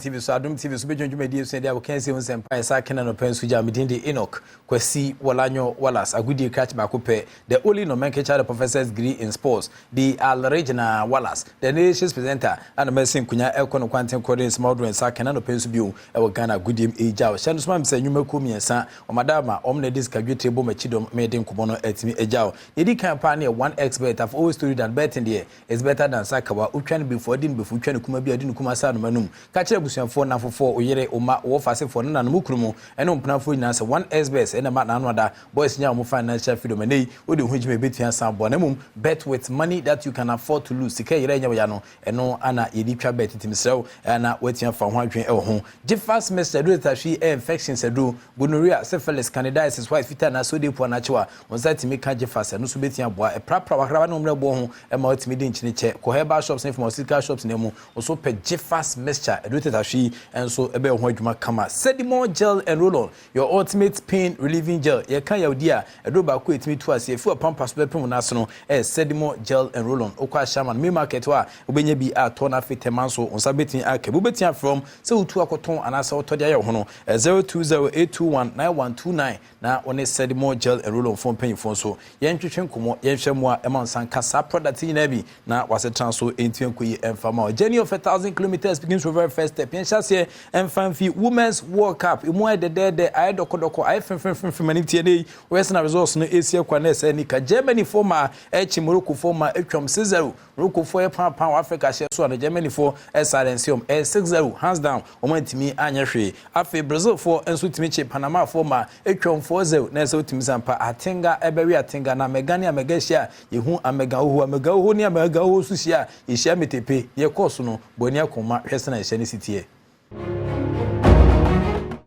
TV so, Adom TV so bɛdwa dwumadie so deɛ wɔka si ho nsɛmpa ɛsa kena no pɛ nso gya. Medin de Enoch Kwasi Wɔlanyo Wallace, agodie krakye baako pɛ, the only nomenclature, the professor's degree in sports, the original Wallace, the nation's presenter, ana mɛsi nkonya ɛkɔ no kwanten kɔde nsɛm ahodoɔ nsa kena no pɛ nso bio ɛwɔ Ghana agodie mu. Ɛgya hyɛ no so ma me sɛ nnwumakuo mmiɛnsa ɔmada ma ɔm na de sika dwetire bɔ m'akyi dɔm mede nkɔmmɔ no atumi agya wo. Yɛdi kan paa ne yɛ 1xBet. I've always told you that betting deɛ is better than sakawa. Wotwa no before ɔde no bɛfu, wotwa no kuma bi a ɔde no kuma sa anoma nom. Ka kyerɛ abusuafoɔ, namfofoɔ, oyere, ɔma, wɔwɔ fasefoɔ ne nanom kunu mu ɛne mpenafoɔ nyinaa sɛ 1xBet ɛna ma n'ano ada boys nya wɔn financial freedom. Ɛnɛ yi wode ho gyima ebɛtua san bɔ na mmom bet with money that you can afford to lose. Sika yɛrɛ nyɛ wɔ ya no, ɛno ana yɛde twa bet. Nti mesrɛ ɛna woatua fa ho adwene ɛwɔ ho. Gyefas mixture duro tatahwi ɛyɛ infection sɛduro, gonorrhea, syphilis, candidiasis, white fitaa na sode po anakyew a wɔn nsa tumi ka Gyefas, ɛno nso bɛtua aboa ɛprapra wakraba ne wɔn bɔ ho ɛma wɔtumi de nkyene kyɛ. Kɔ herbal shops ne pharmaceutical shops na mu wɔso pɛ Gyefas mixture ɛduro tatahwi nso ɛbɛyɛ ho adwuma kama. Sedimon gel and roll on, your ultimate pain relieving gel. Yɛka yawdi a ɛduro baako etumi tu ase efi ɔpampa so bɛpem n'ase no ɛyɛ Sedimon gel and roll on. Okɔ Ahyɛnman main market hɔ a wobɛnya bi atɔ n'afei tɛma nso nsa bɛtumi aka bi. Wobɛtumi afrɔm sɛ wotu akɔtɔn anaasɛ wotɔ de ayɛ wo ho no 0208219129 na wɔne Sedimon gel and roll on fo mpanyinfoɔ nso yɛntwetwe nkɔmmɔ, yɛnhwɛ mu a ɛma nsa nka saa product nyinaa bi na wasetena so ɛntumi nkɔ yi ɛmfa ma. Journey of 1,000 kilometers begins with very first step. Yɛnhyɛ aseɛ ɛmfa mfi Women's World Cup emu ayɛ dɛdɛɛdɛ, ayɛ dɔkɔdɔkɔ, ayɛ fɛmfɛmfɛmfɛm ani tie ne yi wɔyɛ sɛ na results no esi akɔ na ɛsɛ nika. Germany fo ma ɛkyi Morocco fo ma atwam 6-0. Morocco fo yɛ paapaa wɔ Africa hyɛ so a no Germany fo ɛsilence wɔn, ɛyɛ 6-0 hands down. Wɔn antumi anyɛ hwee. Afei Brazil fo nso tumi kye Panama fo ma atwam 4-0 na ɛsɛ wotumi sampa atenga ɛbɛwe atenga na amega ne amega hyia a yɛhu amega oho, amega oho ne amega oho nso hyia a yɛhyia metepe. Yɛkɔɔ so no bɔni akoma hwɛ sɛ na ɛhyɛ ne si teɛ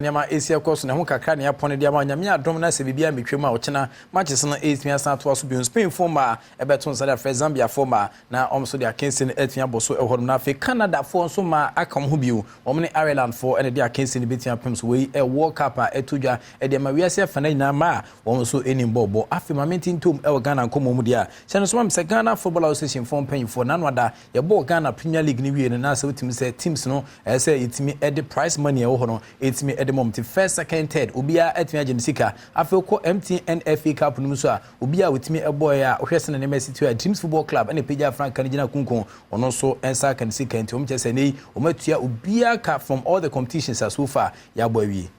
nneɛma esi ɛkɔ so na ho kakra ne apɔne de ama. Nyame adom na sɛ biribi a metwam a ɔkyena matches no ɛtumi asan atoa so bio. Spain fo ma ɛbɛto nsa de afrɛ Zambia fo ma na ɔmo nso de akansi no atumi abɔ so ɛhɔ nom. Na afei Canada fo nso ma aka wɔn ho bio, wɔn ne Ireland fo ɛna de akansi no bɛtumi apem so. Wei ɛ World Cup a ɛto dwa ɛde ama wiase afa no nyinaa ma a wɔn nso anim bɔɔbɔ. Afei maame ntintom ɛwɔ Ghana nkɔmmɔ mu deɛ a hyɛ no so ma sɛ Ghana Football Association fo mpanyinfoɔ nano ada yɛbɔɔ Ghana Premier League no wie no na sɛ wotumi sɛ teams no ɛyɛ sɛ yɛtumi ɛde prize money ɛwɔ hɔ no ɛtumi ɛde mɔm ti first, second, third, obiara atumi agye ne sika. Afei kɔ MTN FA Cup no mu so a obiara wotumi ɛbɔɛ a wohwɛ sɛ na nneɛma si to a Dreams Football Club ɛna pagya franka no gyina kunkun, ɔno nso nsa aka ne sika. Nti wɔn kyerɛ sɛ ne yi wɔn atua obiara ka from all the competitions a so far yɛabɔ awie.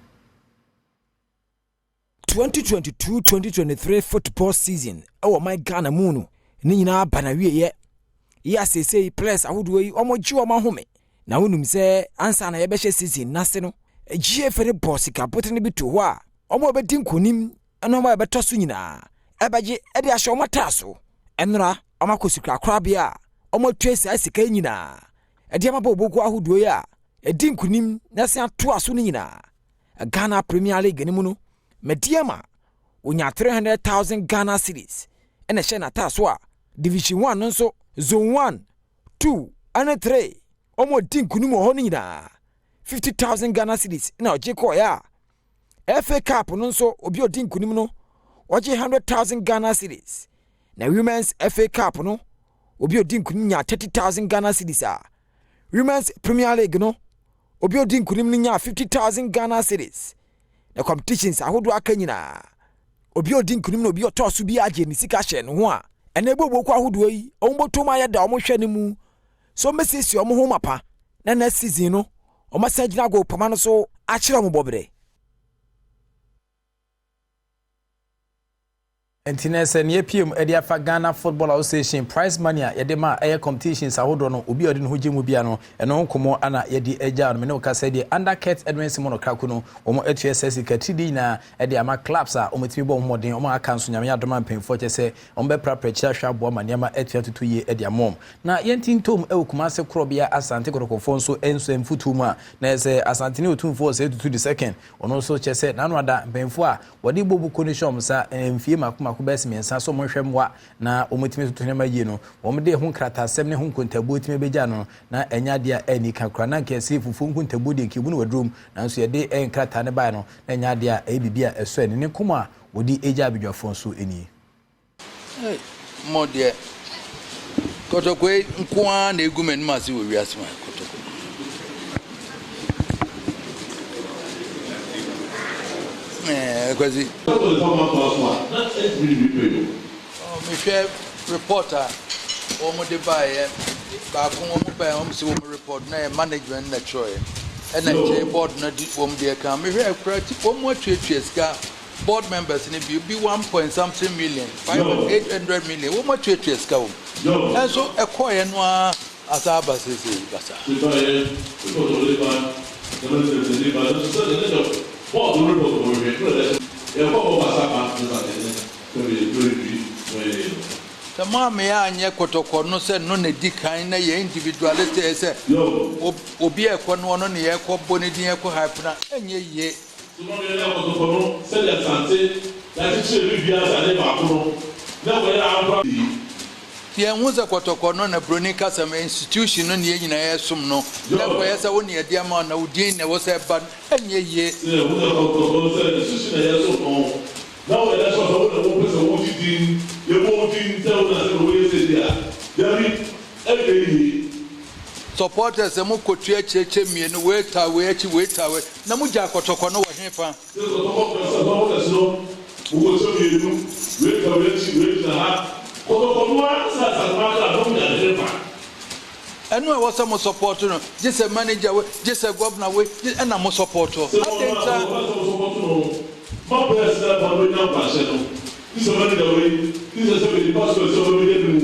2022-2023 football season ɛwɔ man Ghana mu no ne nyinaa ba na wieɛ yi asesei players ahodoɔ yi wɔn gye wɔn ahome na wonim sɛ ansa na yɛbɛhyɛ season n'ase no, GFA no bɔ sika botene bi to hɔ a wɔn a wɔbɛdi nkonim ne wɔn a wɔbɛtɔ so nyinaa ɛbɛgye ɛde ahyɛ wɔn ataa so. Ɛnora wɔn akɔ sikakorabea a wɔn atua saa sika yi nyinaa ɛde ama bɔ obogo ahodoɔ yi a ɛdi nkonim na ɛsan atoa so no nyinaa. Ghana Premier League no mu no, Medeama onya 300,000 Ghana cedis ɛna ɛhyɛ n'ataa so a Division 1 no nso, Zone 1, 2 ɛne 3, wɔn di nkunim wɔ hɔ no nyinaa 50,000 Ghana cedis na ɔgye kɔɔeɛ a FA Cup no nso, obi a ɔdi nkunim no ɔgye 100,000 Ghana cedis, na Women's FA Cup no, obi a ɔdi nkunim nya 30,000 Ghana cedis a Women's Premier League no, obi a ɔdi nkunim no nya 50,000 Ghana cedis, na competitions ahodoɔ aka nyinaa, obi a ɔdi nkunim na obi a ɔtɔɔ so bi agye ne sika hyɛ ne ho a ɛna eboboku ahodoɔ yi wɔn bɔtɔm ayɛ da wɔn hwɛ ne mu so wɔn bɛsiesie wɔn ho mapa na next season no wɔn asan gyina agɔ pama no so akyerɛ wɔn bɔberɛ. Nti na sɛ neɛ pm de afa Ghana Football Association prize money a yɛde ma ɛyɛ competitions ahodoɔ no, obi a ɔde ne ho gye mu bia no, ɛno nkɔmmɔ ana yɛde agya no. Mene wo kasa deɛ, under Kurt Edwin Simeon Okraku no, wɔn atua sɛ sika tiridi nyinaa ɛde ama clubs a wɔtumi bɔ mmɔden. Wɔn aka nso, Nyame adom a mpanyinfoɔ kyɛ sɛ wɔn bɛprapra akyire ahwɛ aboa ma nneɛma atua tutu yie de ama wɔn. Na yɛnti ntom ɛwɔ Kumase korɔbea Asante Kɔtɔkɔfoɔ nso mfutuo mu a na sɛ Asante ne Otumfoɔ sɛ tutu the second, ɔno nso kyɛ sɛ n'ano ada mpanyinfoɔ a wɔde bɔ buko no hyɛ wɔn nsa mfie mako mako bɛyɛ sɛ 3 so wɔn hwɛ mmoa na wɔtumi toto nneɛma yie no, wɔn de ho nkrataasɛm ne ho nkontabuo tumi bɛgya no na ɛnyɛ adeɛ a ɛni ka koraa na nka ɛsɛ fufuo nkontabuo deɛ nka ebu no wadurom, nanso yɛde nkrataa ne baeɛ no na ɛnyɛ adeɛ a ɛyɛ biribi a ɛsɔ ani ne nkɔmɔ a wɔde agya abadwafoɔ nso nie. Hey, mo deɛ Kɔtɔkɔ yi nko ara na egu m'anim ase wɔ wiase ma Kɔtɔkɔ. Ɛɛ Kwasi. Oh, mehwɛ report a wɔn de baeɛ baako wɔn baeɛ wɔn sɛ wɔn report na yɛ management na kyerɛɛ ɛna nkyɛn board no de wɔn deɛ kan mehwɛ akura ti wɔn atuatua sika board members no bi bi one point something million 500, 800 million wɔn atuatua sika wɔm ɛnso ɛkɔɔɛ no ara asa aba seesei basa. Sɛ mo amea anyɛ Kɔtɔkɔ no sɛ no na di kan na yɛ individualist yɛ sɛ obi a ɛkɔ no ɔno ne yɛkɔ bɔ ne din ɛkɔ hype na ɛnyɛ yie. Kɔtɔkɔ no sɛdeɛ Asante yɛakyekyere bi biara sɛ ade baako no na kɔyɛ ankora. Yɛn ho sɛ Kɔtɔkɔ no na broni kasam institution no ne yɛn nyinaa yɛsom no na kɔyɛ sɛ wo ne yɛde ama na wo din na ɛwɔ sɛ ɛba no ɛnyɛ yie. Sɛ yɛhu sɛ Kɔtɔkɔ no sɛ institution na yɛsom no na wɔyɛ sɛ sɛ wo na wopɛ sɛ wogye din yɛbɔ wo din sɛ wo na sɛ na woyɛ sɛ di a dabi ɛnyɛ yie. Supporters sɛ mo kɔtua akyerɛkyerɛ mmienu wei ta wei akyi wei ta wei na mo gya Kɔtɔkɔ no wɔ he fa? Sɛ Kɔtɔkɔ pɛ sɛ supporters no mokɔkyɛ mmienu wei ta wei akyi wei gyina ha Kɔtɔkɔ no ara sɛ Asantema kra na mo gya ne he fa? Ɛno a ɛwɔ sɛ mo support no gye sɛ manager wei gye sɛ governor wei gye ɛna mo support sɛ ade ɔno a nta. ɔpɛ sɛ mo support no ma players na ɛba no bɛnya nkwanhyɛ no gye sɛ manager wei gye sɛ sɛ bɛdi passport sɛ ɔbɛbɛnya ne mu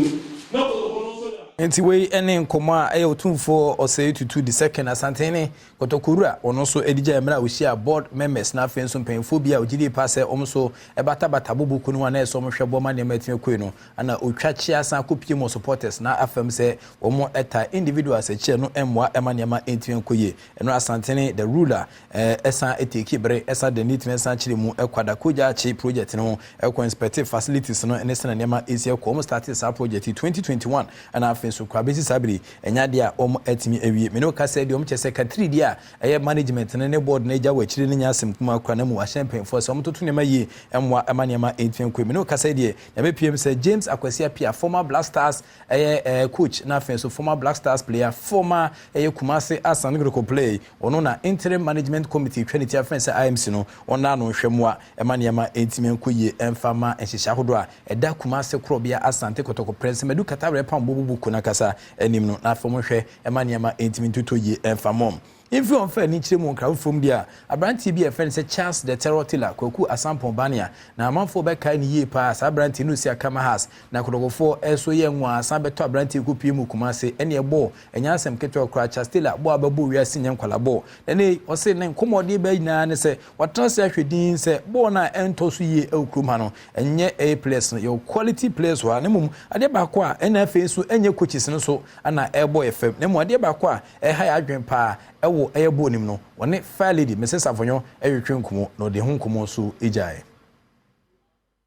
na Kɔtɔkɔ no nso yɛ. Nti wei ne nkɔmmɔ a ɛyɛ Otumfoɔ Ɔsɛe Tutu the Second Asantehene Kɔtɔkɔwura ɔno nso de gya mmerɛ a ɔhyia board members na afei nso mpanyinfoɔ bi a ɔgye die paa sɛ wɔn nso batabata bobuku no ho a na ɛsɛ wɔn hwɛ boɔ ma nneɛma atumi akɔe no ana ɔtwa kyea san akɔpie mu supporters na afam sɛ wɔn ɛta individuals akyia no mmoa ɛma nneɛma ntumi nkɔ yie. Ɛno Asantehene the ruler ɛsan ɛtake bere ɛsan de ne tumi ɛsan kyerɛ mu ɛkɔ Adakogya akyi project no ho ɛkɔ inspect facilities no ɛne sɛ nneɛma ɛsi ɛkɔ. Wɔn start saa project 2021 ɛna afei nso kɔ abɛsi saa bere ɛnya adeɛ a wɔn atumi awie. Mene wo kasa deɛ wɔn kyerɛ sɛ katiri deɛ a ɛyɛ management no ne board no agya wɔ akyire no nyɛ asɛm kuma kora na mu ahyɛ mpanyinfoɔ sɛ wɔn toto nneɛma yie mmoa ɛma nneɛma ɛntumi nkɔ. Mene wo kasa deɛ yɛbɛpiem sɛ James Akwasi Appiah, former Black Stars ɛyɛ coach na afei nso former Black Stars player, former ɛyɛ Kumase Asante Kotoko player, ɔno na interim management committee twa ne ti afɛn sɛ IMC no ɔna ano nhwɛ mmoa ɛma nneɛma ɛntumi nkɔ yie ɛmfa ma nhyehyɛ ahodoɔ a ɛda Kumase korɔbea Asante Kotoko Prɛnsɛmadu Katawerɛ pam bɔbubu ko n'akasa anim no na afei wɔhwɛ ɛma nneɛma ɛntumi ntotɔ yie ɛmfa mɔm. Mfi wɔn fɛ ani kyerɛ mu nkra fam deɛ a aberanteɛ bi a yɛfrɛ no sɛ Charles the Terror Taylor Kwaku Asampɔn Bania na amanfoɔ bɛkae ne yie paa. Saa aberanteɛ no si akama Hearts na Kɔtɔkɔfoɔ ɛso yɛ nwa asan bɛtɔ aberanteɛ kɔ pie mu Kumase ɛne ɛbɔɔ ɛnyɛ asɛm ketewa koraa. Charles Taylor bɔɔ abɛbɔ wiase nyɛ nkwala bɔɔ na ne ɔse ne nkɔmmɔdeɛ bɛɛ nyinaa ne sɛ watena se ahwɛ din sɛ bɔɔl no a ɛntɔ so yie ɛwɔ kurom ha no ɛnyɛ ɛyɛ players no yɛwɔ quality players wɔ ha na mmom adeɛ baako a ɛna afei nso ɛnyɛ coaches no so ana ɛrebɔ yɛ fam na mmom adeɛ baako a ɛha yɛ adwene paa ɛwɔ ɛyɛ bɔɔl nim no wɔne Fire Lady Mrs Avonyo ɛretwe nkɔmmɔ na ɔde ho nkɔmmɔ nso gyae.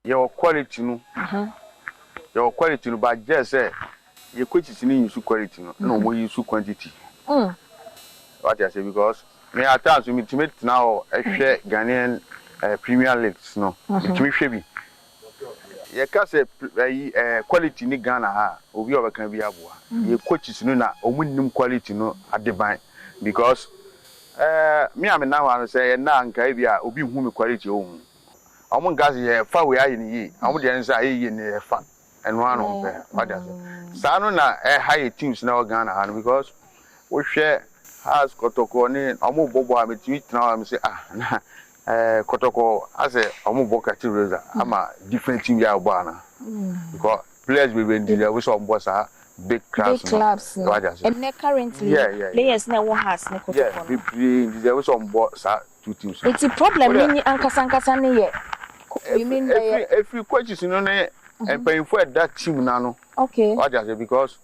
Yɛwɔ quality no, yɛwɔ quality no, but gye sɛ yɛ coaches ni use quality no ɛna wɔn use quantity. Wate ase? Because me at times mi tumi tena hɔ ɛhwɛ Ghanaian Premier Leagues no, mi tumi hwɛ bi. Yɛka sɛ ɛyi quality ni Ghana ha, obi a ɔbɛka bi aboa yɛ coaches no na wɔn nim quality no adeban because me a me nan hɔ ano sɛ yɛ na nka ebi a obi hu mi quality ɛwɔ mu wɔn nka sɛ yɛfa wei ayɛ ne yie wɔn deɛ nsa ayɛ yie ne yɛfa ɛno ano mpɛ. Wate ase? Saa no na ɛha yɛ teams na ɛwɔ Ghana ha no because wohwɛ Hearts, Kɔtɔkɔ ne wɔn bɔ bɔ a metumi tena hɔ a me sɛ ah na Kɔtɔkɔ asɛ wɔn bɔ categories ama different team bi a wɔbɔ ana because players bebree ndi deɛ wɔsɛ wɔn bɔ saa big clubs big clubs no. Wate ase? Ɛnɛ currently players na ɛwɔ Hearts ne Kɔtɔkɔ no bebree ndi deɛ wɔsɛ wɔn bɔ saa two teams no. Eti problem ni ankasa ankasa ne yɛ you mean efiri efiri coaches no ne mpanyinfoɔ ɛda team n'ano. Wate ase? Because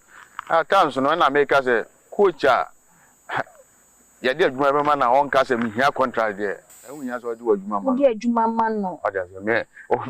at times no ɛna meka sɛ coach a yɛde adwuma bɛma na ɔnka sɛ mehia contract deɛ ɛho hia sɛ ɔde wɔ adwuma ma no. Wode adwuma ma no. Wate ase? Me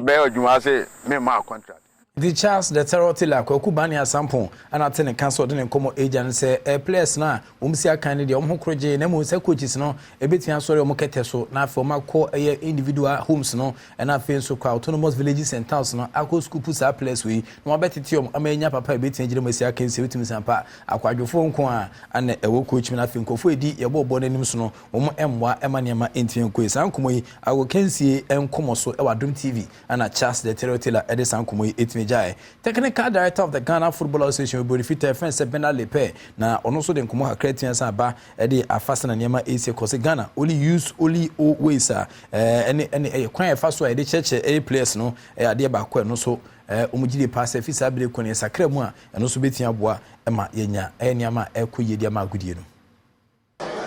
bɛyɛ adwuma sɛ mema contract. Nti Charles the Terror Taylor, Kwaku Bani Asampon ana te ne ka sɛ ɔde ne nkɔmmɔ agya no sɛ players no a wɔn si akan no deɛ, wɔn ho koro gye, na mmom sɛ coaches no ebɛtumi asɔre wɔn kɛtɛ so na afei wɔn akɔ ɛyɛ individual homes no, ɛna afei nso kɔ autonomous villages and towns no akɔ scoop saa players wei na wɔn abɛtete wɔn ama enya papa ebɛtumi agyina mu asi akan si ebɛtumi sampa akwadwofoɔ nko a ana ɛwɔ coach mu. Na afei nkurɔfoɔ edi yɛbɔ bɔ n'anim so no, wɔn mmoa ɛma nneɛma ntumi nkɔ yi. Saa nkɔmmɔ yi agokansie nkɔmmɔ so ɛwɔ Adom TV, ɛna Charles the Terror Taylor ɛde saa nkɔmmɔ yi ɛtumi gyae. Technical director of the Ghana Football Association, Obori Fitaa, ɛfɛn sɛ Bernard Lepɛ, na ɔno nso de nkɔmmɔ kakra tumi asan aba ɛde afa sɛ na nneɛma ɛsi kɔ sɛ Ghana only use only ways a ɛne ɛyɛ kwan a yɛfa so a yɛde kyerɛkyerɛ ɛyɛ players no, ɛyɛ adeɛ baako a ɛno nso wɔn gyi de pa sɛ fi saa bere kɔ ne sakra mu a, ɛno nso bɛtumi aboa ɛma yɛnya ɛyɛ nneɛma a ɛkɔ yie de ama agodie no.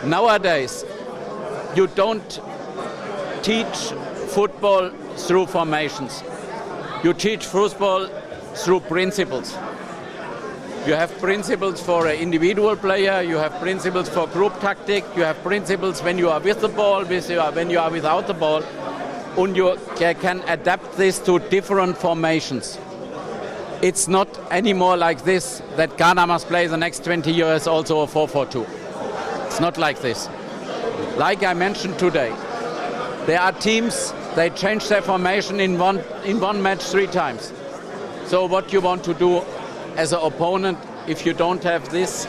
Nowadays, you don't teach football through formations. You teach football through principles. You have principles for an individual player, you have principles for group tactic, you have principles when you are with the ball, when you are without the ball, and you can adapt this to different formations. It's not anymore like this, that Ghana must play the next 20 years also a 4-4-2. It's not like this. Like I mentioned today, there are teams, they change their formation in one match three times. So what you want to do as an opponent if you don't have this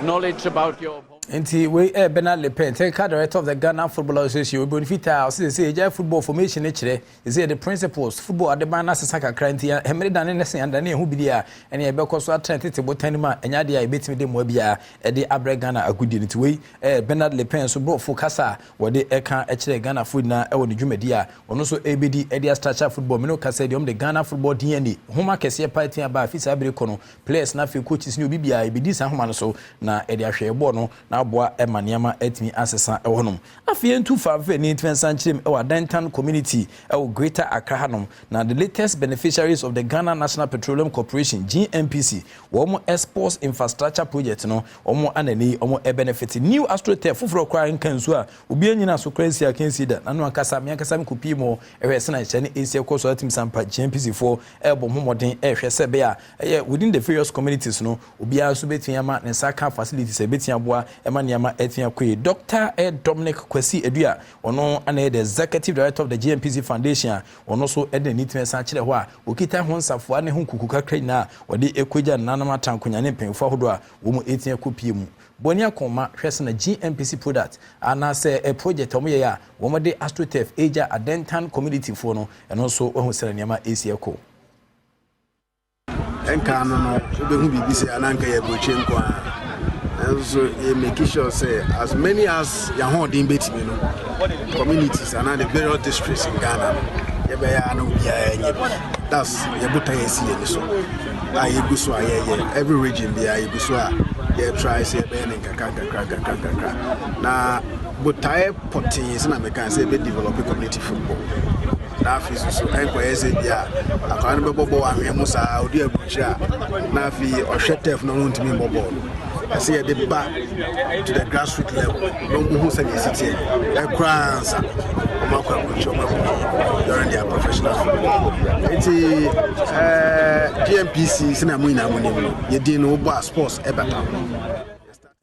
knowledge about your opponent? Nti wei Bernard Lepen, technical director of the Ghana Football Association. Obi fitaa ɔsɛ sɛ ɛgya football formation ne kyerɛ sɛ yɛde principles football adeban no asesa kakra, nti ɛmere dane ne sɛ andane ɛho bi a ɛne yɛbɛkɔ so atena tete botan no mu a, ɛnyɛ adeɛ a yɛbɛtumi de mmoa biara ɛde abrɛ Ghana agodie no. Nti wei Bernard Lepen so borɔfo kasa a wɔde ɛka ɛkyerɛ Ghana fo nyinaa ɛwɔ ne dwumadi a ɔno nso ɛbɛdi ɛde astructure football. Mene kasa deɛ, ɔmo de Ghana Football DNA homa kɛseɛ pa ɛtumi aba afi saa bere kɔ no, players na afei coaches ne obi biara ɛbɛdi saa homa no so na ɛde ahwɛ bɔɔl no na aboa ɛma nneɛma atumi asesa ɛwɔ hɔnom. Afei ntu fanfɛ ne ntumi nsa nkyerɛ mu ɛwɔ Adentan community ɛwɔ Greater Accra hanom, na the latest beneficiaries of the Ghana National Petroleum Corporation, GNPC, wɔn sports infrastructure project no, wɔn anani wɔn benefit new astroturf foforɔ koraa nka nsuo a obi anyina so koraa nsi akansi da nanu ankasa mi ankasa mi kɔ pii mu ɛhwɛ sɛ na nhyɛn ne esi ɛkɔ so atumi sampa. GNPC foɔ ɛbɔ ho mmɔden ɛhwɛ sɛ ɛbɛyɛ a ɛyɛ within the various communities no, obiara nso bɛtumi ama ne nsa ka facilities a ɛbɛtumi aboa ɛma nneɛma ɛtumi akɔ yie. Dr Dominic Kwasi Edua, ɔno ana yɛ the executive director of the GNPC Foundation, a ɔno nso ɛde n'ani tumi san kyerɛ hɔ a okita ho nsafoa ne ho nkuku kakra nyinaa wɔde ekogya nananom atankonya ne mpanyinfoɔ ahodoɔ a wɔn mu ɛtumi akɔ pie mu bɔnni akɔnma hwɛ sɛ na GNPC product anaasɛ ɛ project a wɔyɛ a wɔn de astroturf egya Adentan community foɔ no, ɛno nso wɔn ho sɛ nneɛma esi ɛkɔ. Ɛnka no, wobɛhu biribi sɛ ananka yɛ aburokyire nko a, nanso yɛ make sure sɛ as many as yɛahoɔden bɛtumi no, communities anaa the various districts in Ghana no, yɛbɛyɛ a na obiara nyɛ bi. That's yɛbota yɛsi yɛni so a yɛgu so a yɛyɛ. Every region biara yɛgu so a yɛtry sɛ yɛbɛyɛ ne nkakra nkakra nkakra nkakra, na botaeɛ pɔtee sɛ na meka sɛ yɛbɛ develop community football, na afei nso so ɛnkɔyɛ sɛ bi a akwadaa no bɛbɔ bɔɔl ahwɛ mu saa, ɔdi aburokyire a, na afei ɔhwɛ turf na ɔno ntumi mbɔ bɔɔl no. Ɛsɛ yɛde ba to the grassroot level na ɔmo hu sɛdeɛ ɛsi teɛ ɛkoraa nsa ɔmo akɔ aburokyire, ɔmo akɔ during their professional football. Nti GNPC, sɛnea mo nyinaa mo nim no, yɛdin no wobɔ a, sports ɛbata ho.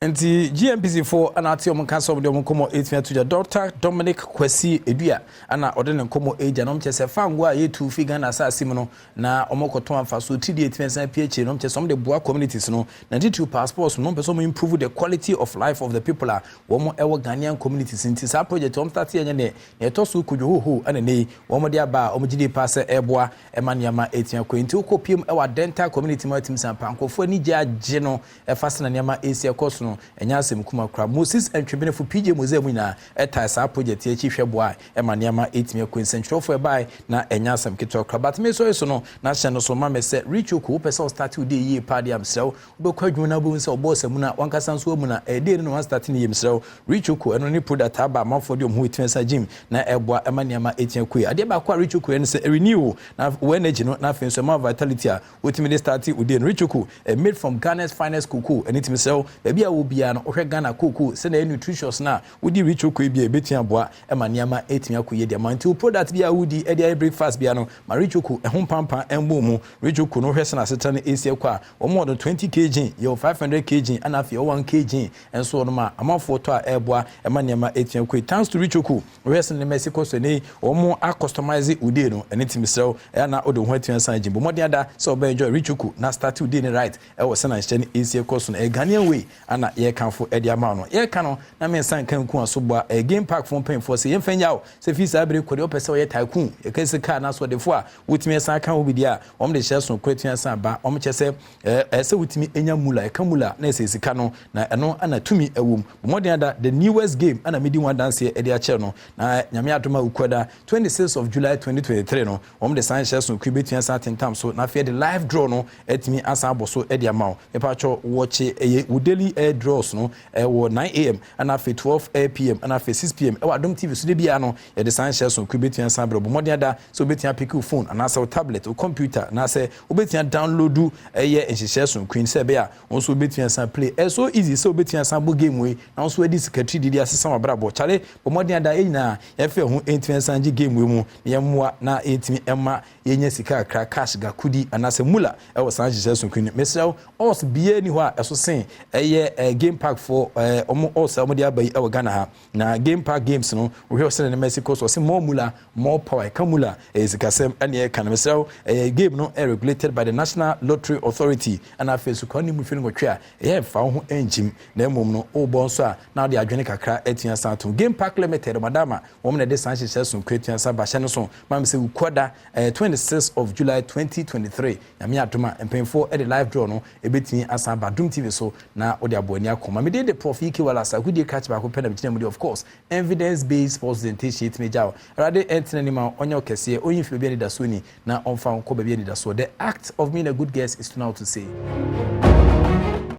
Nti GNPC foɔ ana ate ɔmo nka sɛ ɔmo de ɔmo nkɔmɔ etumi ato gya. Dr Dominic Kwasi Edua ana ɔde ne nkɔmɔ egya na ɔmo kyerɛ sɛ fango a yɛtu fi Ghana asase mu no na ɔmo kɔtɔn afa so ti deɛ etumi nsan pie akyire no, ɔmo kyerɛ sɛ ɔmo de boa communities no na titiri passports no, ɔmo pɛ sɛ ɔmo improve the quality of life of the people a wɔn ɛwɔ Ghanaian communities. Nti saa project wɔn start yɛ nyɛ ne nea ɛtɔ so kodwo hoho ɛna ne wɔn de aba a wɔn gye di pa sɛ ɛboa ɛma nneɛma etumi akɔ. Nti okɔ piem ɛwɔ Adenta community mu, atumi san pa nkurɔfoɔ ani gye agye no ɛfa sɛ na nneɛma esi ɛkɔ so no, ɛnyɛ asɛm kuma kora. Moses Ntwebenefo, PJ Mose mu nyinaa ɛtae saa project yi akyi hwɛ boa ɛma nneɛma ɛtumi akɔ. Nsɛntwerɛfoɔ ɛbae na ɛnyɛ asɛm ketewa kora, but me sɔre so no na hyɛ no so ma me sɛ Rich Oko, wopɛ sɛ ɔstart wo de yie paa deɛ, amsrɛ wo, wobɛkɔ adwuma no, wobɛhu sɛ ɔbɔɔ sɛ mu na wankasa nso amu na ɛdeɛ no na wanstart no yie. Mesrɛ wo, Rich Oko, ɛno ne product aba amanfoɔ de ɔmo ho ɛtumi sa gym na ɛboa ɛma nneɛma ɛtumi akɔ yie. Adeɛ baako a Rich Oko yɛ no sɛ ɛrenew na wo energy no, na afei nso ɛma vitality a wotumi de start wo day no. Rich Oko, made from Ghana's finest cocoa. Ɛne tumi sɛ wo baabi a wɔ wɔ biara no, wohwɛ Ghana kookoo sɛnea ɛyɛ nutritious no a, wodi Rich Cocoa yi bi a, ɛbɛtumi aboa ma nneɛma atumi akɔ yie de ama. Nti wo product bi a wodi de ayɛ breakfast biara no, ma Rich Cocoa ɛho mpampa mmɔ wo mu. Rich Cocoa no, wohwɛ sɛnea asetena no ɛsi ɛkɔ a, wɔn wɔ no 20 kg, yɛwɔ 500 kg, ɛna afei yɛwɔ 1 kg nso wɔ nom a amanfoɔ tɔ a ɛreboa ma nneɛma atumi akɔ yie. Thanks to Rich Cocoa, wohwɛ sɛnea nneɛma ɛsi kɔ so ɛnnɛ yi, wɔn a customize wo day no, ɛno nti mesrɛ wo, ɛyɛ a na wode wo ho atumi asan agye. Bɔ mmɔden ada sɛ wobɛ enjoy Rich Cocoa na start wo day no right ɛwɔ sɛnea nhyɛ no ɛsi ɛkɔ so no. Ɛyɛ Ghanaian way ana yɛrekamfo de ama wo no. Yɛreka no na me nsa nka nku aso boa ɛyɛ Game Park foɔ mpanyinfoɔ sɛ yɛmfa nya wo sɛ firi saa bere kɔ deɛ wopɛ sɛ ɔyɛ tycoon, yɛka sika anaasɛ ɔdefo a wotumi san ka ho bi deɛ a wɔn de hyɛ so kɔ atumi asan aba. Wɔn kyɛ sɛ ɛɛ sɛ wotumi nya moolah, ɛka moolah na ɛsɛ sika no na ɛno ana tumi ɛwɔ mu. Bɔ mmɔden ada the newest game ana medi ho adanseɛ ɛde akyerɛ no na Nyame adom a Wukuada 26 of July 2023 no wɔn de san hyɛ so kɔ ebetumi asan atentam so na afei de live draw no atumi asan abɔ so de ama wo. Mepakyɛw wɔkye ɛyɛ wo daily air draws no ɛwɔ 9 a.m. ɛna afei 12 p.m. ɛna afei 6 p.m. ɛwɔ Adom TV so. De biara no yɛde san hyɛ so kɔ ebetumi asan abrɛ. Bɔ mmɔden ada sɛ wobɛtumi apick wo phone anaasɛ wo tablet, wo computer, anaasɛ wobɛtumi download ɛyɛ nhyehyɛ so queen sɛ ɛbɛyɛ a wɔn nso wobɛtumi asan play. Ɛyɛ so easy sɛ wobɛtumi asan bɔ game wei na wɔn nso adi sika tiri didi asesa wɔn abrabɔ. Kyale, bɔ mmɔden ada yɛn nyinaa yɛfɛ ho ntumi asan gye game wei mu na yɛmmoa na yɛntumi ɛma yɛnya sika kakra, cash gakudi anaasɛ moolah ɛwɔ saa nhyehyɛ so queen. Mesrɛ wo, odds biara ni hɔ a ɛso sen ɛyɛ Game Park for ɔmo odds a ɔmo de aba yi ɛwɔ Ghana ha. Na Game Park games no, wohwɛ sɛ ne mɛsi kɔ so, ɔsɛ more moolah, more power. Ɛka moolah, ɛyɛ sikasɛm ɛne ɛka no. Mesrɛ wo, ɛyɛ game no ɛyɛ regulated by the National Lottery Authority, ɛna afei so kwan ne mu fi no nwɔtwe a ɛyɛ mfa wo ho ɛnkyim, na mmom no wobɔ nso a na wode adwene kakra atumi asan ato. Game Park Limited madama wɔn na ɛde san hyehyɛ so nkura atumi asan bahyɛ no so maame sɛ Wukuada 26 of July 2023, Nyame adom a, mpanyinfoɔ ɛde live draw no ɛbɛtumi asan ba Dum TV so na wode abɔ ani akɔ. Maame de Prof Ike Wallace agodie krakye baako pɛ na gyina mu de, of course, evidence based sports presentation yɛtumi gya wo. Awurade ɛntena anim a ɔnyɛ ɔkɛseɛ, ɔnyi fi baabi anidasoɔ ni na ɔmfa nkɔ baabi anidasoɔ. The act of being a good guest is to know to say.